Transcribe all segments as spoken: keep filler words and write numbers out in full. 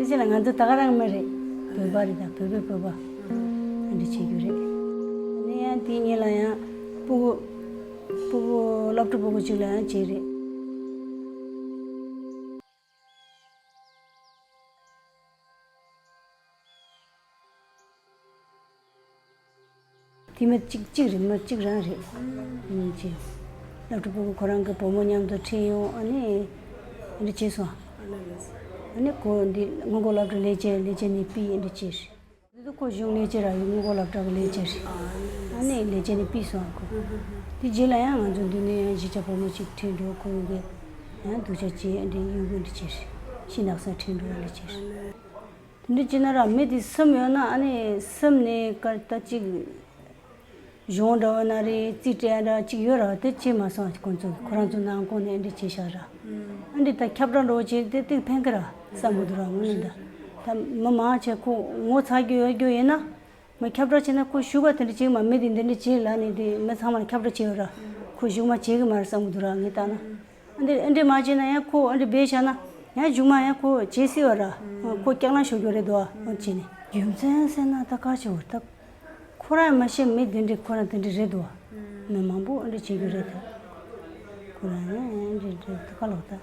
དེ་ཕྱིན་ལ་ང་ཚོ་ད་ག་རང་མི་རེད། བོད་པ་རེད། ད་བོད་པའི་བོད་པ་ཨ་འདྲ་བྱེད་རྒྱུ་རེད། ཨ་ནི་ཡང་དེའི་ཉིན་ལ་ཡང་སྤུ་གུ་སྤུ་གུ་སློབ་ཕྲུག་སྤུ་གུ་གཅིག་ལ་ཡང་བྱས་རེད། དེ་མི་གཅིག་གཅིག་རེད། མི་གཅིག་རང་རེད། ཨུམ། ཅེས། སློབ་ཕྲུག་སྤུ་གུ་ཁོ་རང་གི་བུ་མོ་མཉམ་དུ་ཁྲིད་ཡོང་། ཨ་ནི་འདི་བྱས་སོང་། ཨ་ནི་ཁོ་འདི་སྔོན་འགོག་སློབ་གྲྭ་ལས་བྱེད་ལས་བྱེད་ནས་ཕུད། འདི་བྱས་རེད། འདི་ཁོ་གཞུང་ལས་བྱེད་ར་ཡོད། སྔོན་འགོག་སློབ་གྲྭ་གི་ལས་བྱེད་རེད། ཨ་ནི་ལས་བྱེད་ནས་ཕུད་སོང་ཁོ། དེ་རྗེས་ལ་ཡང་ང་ཚོ་འདི་ནས་ཡང་གཞིས་ཆགས་བུ་མོ་གཅིག་ཁྲིད་འགྲོ། ཁོ་ཡོད་གི་ཡང་སྡུག་ཅག་བྱས། འདི་ཡོད་གི་འདི་བྱས་རེད། ཤི་ནགས་ས་ཁྲིད་འགྲོ་འདི་བྱས་རེད། དེ་འདྲ་བྱས་ན་ར་མི་དེ་གསུམ་ཡོད་ན། ཨ་ནི་གསུམ་ནས་ཀ་ད་གཅིག་གཞུང་འདྲ་བོ་ན་རེད། རྩིས་སྤྲད་འདྲ་གཅིག་ཡོད་ར། དེ་བྱས་མ་སོང་། ཁོང་ཚོ་ཁོ་རང་ཚོ་ནང་ཁོངས་ནས་འདི་བྱས་བཞག་ར། ཨ་འདི་ད་ཁྱབ་བསྒྲགས་འདྲ་བོ་བྱས་དེ་དེ་ཕན་གི་ར་བསམ་གི་འདུག་ར། དངོས་གནས་ད་ད་མི་མང་ཆེ་ཁོ་ངོ་ཚ་རྒྱུ་ཡོད་རྒྱུ་ཡིན་ན། མི་ཁྱབ་བསྒྲགས་བྱས་ན་ཁོ་ཞུ་ག་དེ་འདྲ་བྱེད་མ། མི་དེ་འདི་འདྲ་བྱེད་ལ་ནི་དེ་མི་ཚང་མ་ལ་ཁྱབ་བསྒྲགས་བྱས་ཡོད་ར། ཁོ་གཞུག་མ་བྱེད་གི་མ་རེད་བསམ་གི་འདུག་ར་ངས་བལྟས་ན། ཨ་འདི་ཨ་འདྲ་མ་བྱས་ན་ཡང་ཁོ་ཨ་འདྲ་སྦས་བཞག་ན་ཡང་གཞུག་མ་ཡང་ཁོ་བྱེད་སྲིད་པ་ར། ཁོ་སྐྱག་ལང་ཤོར་རྒྱུ་རེད་དོ། ཨ་བྱས་ནས་རྒྱུ་མཚན་ཟེར་ན་ད་ག་ཆེ་བོ་ད་ཁོ་རང་མ་ཤེས། མི་དེ་འདྲ་ཁོ་རང་དེ་འདྲ་རེད་དོ། མི་མང་པོ་ཨ་འདྲ་བྱེད་རྒྱུ་རེད་དོ། ཁོ་རང་ཡང་ཨ་འདྲ་འདྲ་ད་ག་ལོག་ད།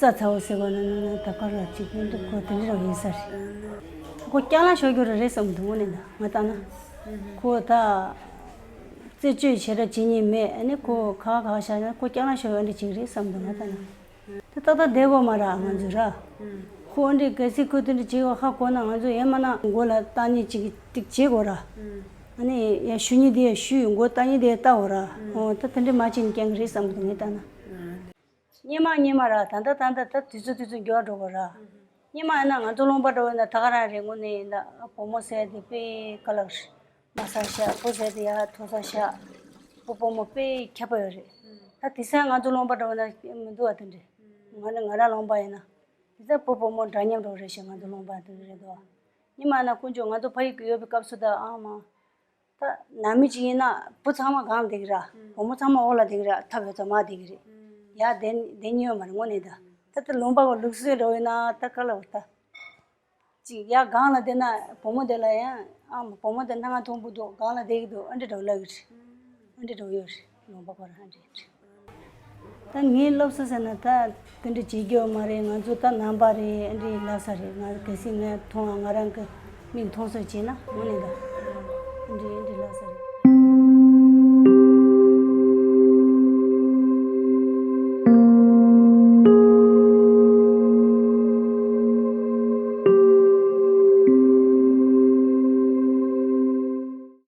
རྩྭ་ཚ་བོ་ཟེར་བ་ན་ན་ན་ད་ག་ར་གཅིག་ཡིན་འདུག་ཁོ་དེ་འདྲ་རང་ཡིན་ས་རེད། ཁོ་སྐྱག་ལང་ཤོར་རྒྱུ་རེད་རེད་བསམ་འདུག་དངོས་གནས་ད་ང་ལྟ་ན། ཁོ་ད་རྩད་གཅོད་བྱེད་ར་བྱེད་མཁན་མེད། ཨ་ནི་ཁོ་ཁ་ཁ་བཞག་ན་ཁོ་སྐྱག་ལང་ཤོར་བ་འདྲ་ཅིག་རེད་བསམ་འདུག་ང་ལྟ་ན། ད་ཏག་ཏག་བསྡད་དགོས་མ་ར་ང་ཚོ་ར། ཁོ་འདྲ་གལ་སྲིད་ཁོ་དེ་འདྲ་བྱེད་དགོས་ཧ་གོ་ན་ང་ཚོ་ཡན་མ་ན་མགོ་ལ་བཏགས་ནས་ཅིག་ཅིག་བྱེད་དགོས་ར། ཨ་ནི་ཡ་ཞུ་ཉེས་དེ་ཡ་ཞུས། མགོ་བཏགས་ཉེས་དེ་ཡ་བཏགས་དགོས་ར། ཨོ་ད་དེ་འདྲ་མ་བྱེད་ནས་རྐྱང་གི་རེད་བསམ་འདུག་ངས་ལྟ་ན། སྔོན་མ་སྔོན་མ་ར། ད་ལྟ་ད་ལྟ་ད་དུས་ཚོད་དུས་ཚོད་འགྱུར་བ་འགྲོ་གི་ར། སྔོན་མ་ཡིན་ན་ང་ཚོ་ལུང་པ་འགྲོ་ཡིན་ན་ད་ག་རང་རེད། དངོས་གནས་ཡིན་ན་བུ་མོ་ཟེར་དེ་དཔེ་དཀའ་ལས་རེད། མ་ས་ཤག་བུ་ཟེར་དེ་ཡ་མཐོ་ས་ཤག་བུ་བུ་མོ་དཔེ་ཁྱད་པར་ཡོད་རེད། ད་དེང་སང་ང་ཚོ་ལུང་པ་འགྲོ་ཡིན་ན་མི་འདུག་བ་དེ་འདྲ། ང་ནི་ང་རང་ལུང་པ་ཡིན་ན་དེང་སང་བུ་བུ་མོ་འདྲ་མཉམ་འགྲོ་རེད་ཤག་ང་ཚོ་ལུང་པ་དེ་རེད་དོ། སྔོན་མ་ཡིན་ན་དཀོན་མཆོག་ང་ཚོ་ཕ་ཡུལ་གི་ཡོད་པའི་སྐབས་སུ་ད་ཨང་མ། ད་ནང་མི་གཅིག་ཡིན་ན་བུ་ཚང་མ་སྒང་ལ་བསྡད་ཀྱི་ར། བུ་མོ་ཚང་མ་འོག་ལ་བསྡད་ཀྱི་ར། ཐབ་ཡོད་ཙམ་མ་བསྡད་ཀྱི་རེད། ཡ་བསྡད་བསྡད་ཉན་ཡོད་མ་རེད་དངོས་གནས་ད། ད་ལྟ་ལུང་པ་གི་ལུགས་སྲོལ་འགྲོ་ཡོད་ན་ད་ག་ལ་བ་ད། གཅིག་ཡ་སྒང་ལ་བསྡད་ན་བུ་མོ་དེ་ལ་ཡང་ཨ་མ་བུ་མོ་དེ་སྣང་བ་མཐོན་པོ་འདུག་སྒང་ལ་བསྡད་ཀྱི་འདུག་ཨ་འདྲ་འགྲོ་ལབ་ཀྱི་རེད། ཨ་འདྲ་འགྲོ་ཡོད་རེད། ལུང་པ་ག་ར་ཨ་འདྲ་རེད། ད་ངའི་སློབ་གསོ་ཟེར་ན་ད་དེ་འདྲ་བྱེད་རྒྱུ་མ་རེད། ང་ཚོ་ད་ནང་པ་རེད། ཨ་འདྲའི་ལབ་ས་རེད། ང་གལ་སྲིད་ངས་མཐོང་ང་རང་གི་མིག་མཐོང་ཚོད་བྱས་ན་དངོས་གནས་ད་ཨ་འདྲའི་ཨ་འདྲའི་ལབ་ས་རེད།